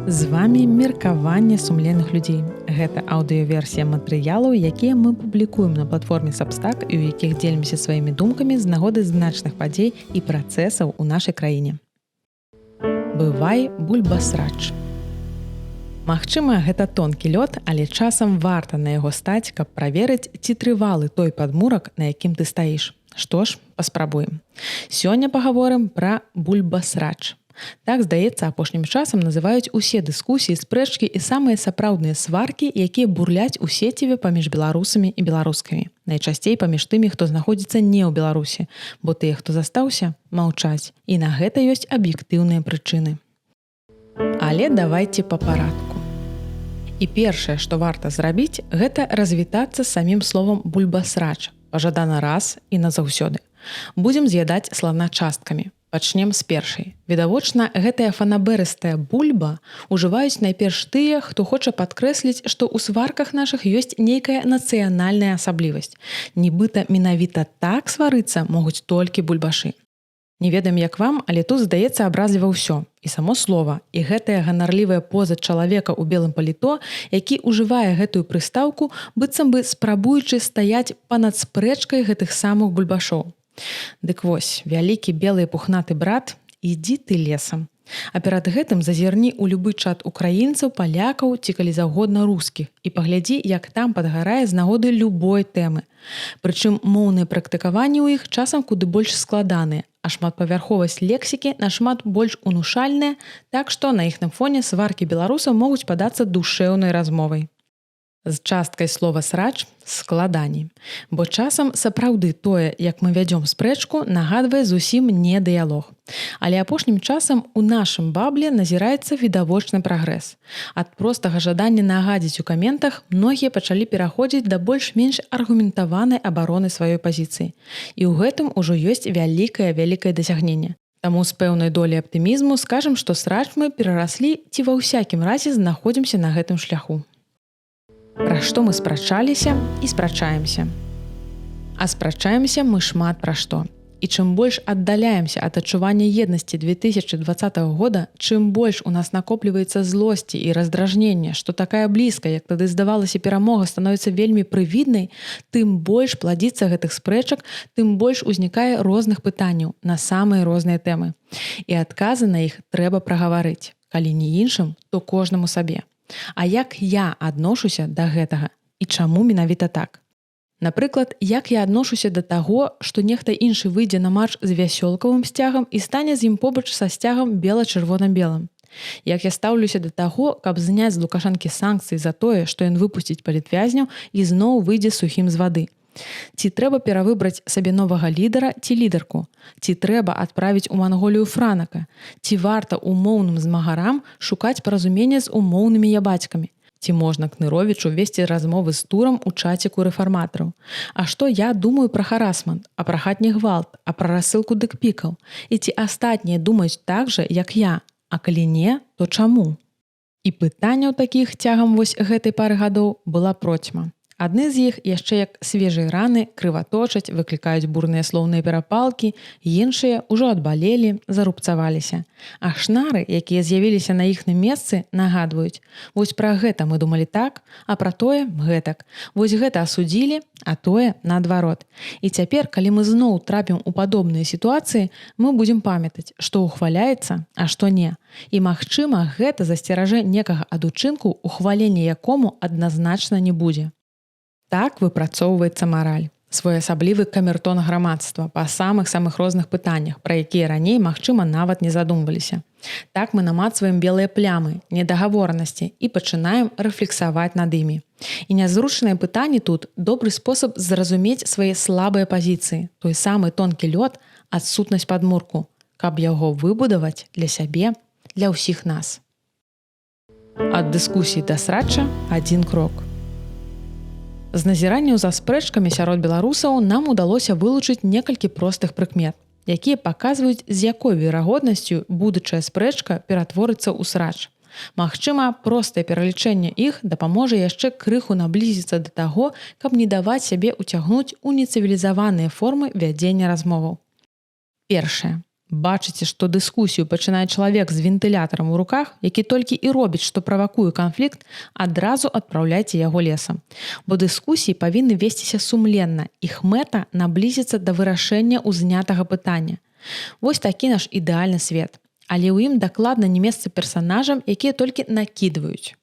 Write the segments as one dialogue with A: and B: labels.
A: З вами меркаванне сумленных людзей. Гэта аўдыёверсія матэрыялаў, якія мы публікуем на платформе Substack і ў якіх дзелімся сваімі думкамі з нагоды значных падзей і працэсаў у нашай краіне. Бывай, бульбасрач. Магчыма, гэта тонкі лёд, але часам варта на яго стаць, каб праверыць, ці трывалы той падмурак, на якім ты стаіш. Што ж, паспрабуем. Сёння пагаворым пра бульбасрач. Так, здаецца, апошнім часам называюць усе дыскусіі, спрэчкі і самыя сапраўдныя сваркі, якія бурляць у сеціве паміж беларусамі і беларускамі. Найчасцей паміж тымі, хто знаходзіцца не ў Беларусі, бо тыя, хто застаўся, маўчаць. І на гэта ёсць аб'ектыўныя прычыны. Але давайте па парадку. І першае, што варта зрабіць, гэта развітацца з самім словам бульбасрач, пажадана раз і назаўсёды. Будзем з'ядаць слана часткамі. Пачнем з першай. Відавочна, гэтая фанабэрыстая бульба ўжываюць найперш тыя, хто хоча падкрэсліць, што ў сварках нашых ёсць нейкая нацыянальная асаблівасць. Нібыта менавіта так сварыцца могуць толькі бульбашы. Не ведаем, як вам, але тут, здаецца, абразліва ўсё. І само слова, і гэтая ганарлівая поза чалавека ў белым паліто, які ўжывае гэтую прыстаўку, быццам бы спрабуючы стаяць па-над спрэчкай гэтых самых бульбашоў. Дык вось, вялікі белы пухнаты брат, ідзі ты лесам. А перад гэтым зазірні ў любы чат украінцаў, палякаў ці калі заўгодна рускіх і паглядзі, як там падгарае з нагоды любой тэмы. Прычым моўныя практыкаванні ў іх часам куды больш складаныя, а шматпавярховасць лексікі нашмат больш унушальная, так што на іхным фоне сваркі беларусаў могуць падацца душэўнай размовай. З часткай слова срач складаней. Бо часам сапраўды тое, як мы вядзём спрэчку, нагадвае зусім не дыялог. Але апошнім часам у нашым бабле назіраецца відавочны прагрэс. Ад простага жадання нагадзіць у каментах многія пачалі пераходзіць да больш-менш аргументаванай абароны сваёй пазіцыі. І ў гэтым ужо ёсць вялікае вялікае дасягненне. Таму з пэўнай доляй аптымізму скажам, што срач мы перараслі ці ва ўсякім разе знаходзімся на гэтым шляху. Пра што мы спрачаліся і спрачаемся. А спрачаемся мы шмат пра што. І чым больш аддаляемся ад адчування еднасці 2020 года, чым больш у нас накопліваецца злосці і раздражнення, што такая блізкая, як тады здавалася, перамога становіцца вельмі прывіднай, тым больш пладзіцца гэтых спрэчак, тым больш узнікае розных пытанняў на самыя розныя тэмы. І адказы на іх трэба прагаварыць. Калі не іншым, то кожнаму сабе. А як я адношуся да гэтага і чаму менавіта так? Напрыклад, як я адношуся да таго, што нехта іншы выйдзе на марш з вясёлкавым сцягам і стане з ім побач са сцягам бела-чырвона-белым. Як я стаўлюся да таго, каб зняць з Лукашэнкі санкцыі за тое, што ён выпусціць палітвязняў і зноў выйдзе сухім з вады. Ці трэба перавыбраць сабе новага лідара ці лідарку? Ці трэба адправіць у Манголію Франака? Ці варта умоўным змагарам шукаць паразуменне з умоўнымі ябацькамі? Ці можна Кныровічу весці размовы з Турам у чаціку рэфарматараў? А што я думаю пра харасмент, а пра хатні гвалт, а пра рассылку дыкпікаў? І ці астатнія думаюць так жа, як я? А калі не, то чаму? І пытанняў такіх цягам вось гэтай пары гадоў была процьма. Адны з іх яшчэ як свежыя раны крываточаць, выклікаюць бурныя слоўныя перапалкі, іншыя ўжо адбалелі, зарубцаваліся. А шнары, якія з'явіліся на іхным месцы, нагадваюць: вось пра гэта мы думалі так, а пра тое гэтак. Вось гэта асудзілі, а тое наадварот. І цяпер, калі мы зноў трапім у падобныя сітуацыі, мы будзем памятаць, што ўхваляецца, а што не. І магчыма, гэта засцеражэ некага ад учынку, ухвалення якому адназначна не будзе. Так выпрацоўваецца мараль. Своеасаблівы камертон грамадства па самых-самых розных пытаннях, пра якія раней, магчыма, нават не задумваліся. Так мы намацваем белыя плямы, недагаворанасці і пачынаем рэфлексаваць над імі. І нязручныя пытанні тут добры спосаб зразумець свае слабыя пазіцыі, той самы тонкі лёд, адсутнасць падмурку, каб яго выбудаваць для сябе, для ўсіх нас. Ад дыскусій да срача адзін крок. З назіранняў за спрэчкамі сярод беларусаў нам удалося вылучыць некалькі простых прыкмет, якія паказваюць, з якой верагоднасцю будучая спрэчка ператворыцца ў срач. Магчыма, простае пералічэнне іх дапаможа яшчэ крыху наблізіцца да таго, каб не даваць сябе ўцягнуць у нецывілізаваныя формы вядзення размоваў. Першае. Бачыце, што дыскусію пачынае чалавек з вентылятарам у руках, які толькі і робіць, што правакуе канфлікт, адразу адпраўляйце яго лесам. Бо дыскусіі павінны весціся сумленна, іх мэта наблізіцца да вырашэння ўзнятага пытання. Вось такі наш ідэальны свет. Але ў ім дакладна не месца персанажам, якія толькі накідваюць.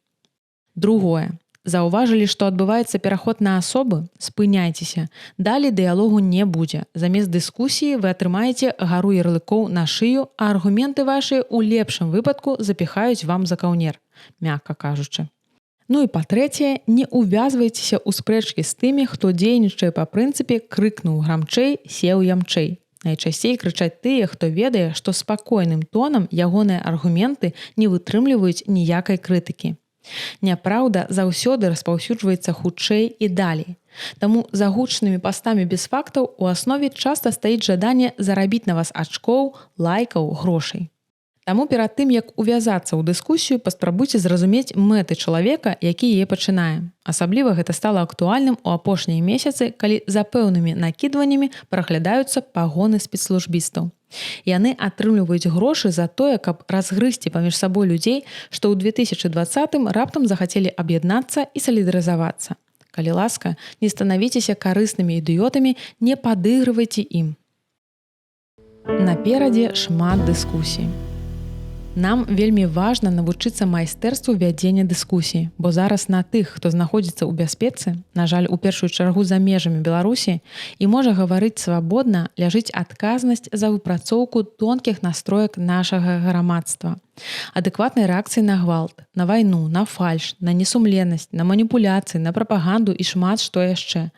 A: Другое. Заўважылі, што адбываецца пераход на асобы, спыняйцеся. Далей дыялогу не будзе. Замест дыскусіі вы атрымаеце гару ярлыкоў на шыю, а аргументы вашы ў лепшым выпадку запіхаюць вам за каўнер, мякка кажучы. Ну і па-трэцяе, не ўвязвайцеся ў спрэчкі з тымі, хто дзейнічае па прынцыпе крыкнуў грамчэй, сеў ямчэй. Найчасцей крычаць тыя, хто ведае, што спакойным тонам ягоныя аргументы не вытрымліваюць ніякай крытыкі. Няпраўда заўсёды распаўсюджваецца хутчэй і далей. Таму за гучнымі пастамі без фактаў у аснове часта стаіць жаданне зарабіць на вас ачкоў, лайкаў, грошай. Таму перад тым, як увязацца ў дыскусію, паспрабуйце зразумець мэты чалавека, які яе пачынае. Асабліва гэта стала актуальным у апошнія месяцы, калі за пэўнымі накідваннямі праглядаюцца пагоны спецслужбістаў. Яны атрымліваюць грошы за тое, каб разгрызці паміж сабой людзей, што ў 2020 раптам захацелі аб'яднацца і салідарызавацца. Калі ласка, не станавіцеся карыснымі ідыётамі, не падыгрывайце ім. Наперадзе шмат дыскусій. Нам вельмі важна навучыцца майстэрству вядзення дыскусій, бо зараз на тых, хто знаходзіцца ў бяспецы, на жаль, у першую чаргу за межамі Беларусі і можа гаварыць свабодна, ляжыць адказнасць за выпрацоўку тонкіх настроек нашага грамадства. Адэкватнай рэакцыі на гвалт, на вайну, на фальш, на несумленнасць, на маніпуляцыі, на прапаганду і шмат што яшчэ.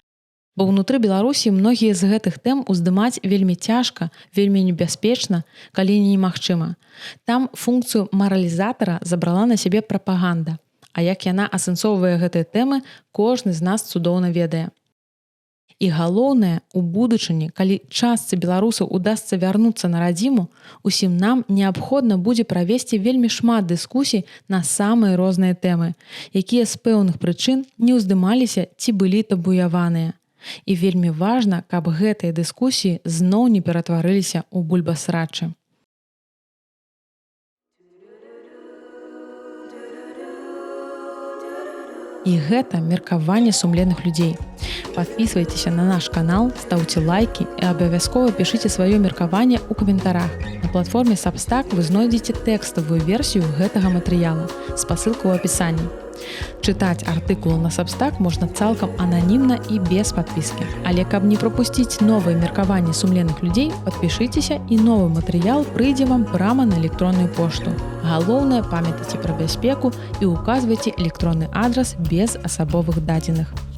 A: Бо ўнутры Беларусі многія з гэтых тэм уздымаць вельмі цяжка, вельмі небяспечна, калі не немагчыма. Там функцыю маралізатара забрала на сябе прапаганда. А як яна асэнсоўвае гэтыя тэмы, кожны з нас цудоўна ведае. І галоўнае, у будучыні, калі частцы беларусаў удасца вярнуцца на радзіму, усім нам неабходна будзе правесці вельмі шмат дыскусій на самыя розныя тэмы, якія з пэўных прычын не ўздымаліся ці былі табуяваныя. І вельмі важна, каб гэтыя дыскусіі зноў не ператварыліся ў бульбасрачы. І гэта меркаванне сумленных людзей. Падпісвайцеся на наш канал, стаўце лайкі і абавязкова пішыце сваё меркаванне ў каментарах. На платформе Substack вы знойдзеце тэкставую версію гэтага матэрыяла. Спасылка ў апісанні. Чытаць артыкулы на Substack можна цалкам ананімна і без падпіскі. Але каб не прапусціць новыя меркаванні сумленных людзей, падпішыцеся, і новы матэрыял прыйдзе вам прама на электронную пошту. Галоўнае, памятайце пра бяспеку і указвайце электронны адрас без асабовых дадзеных.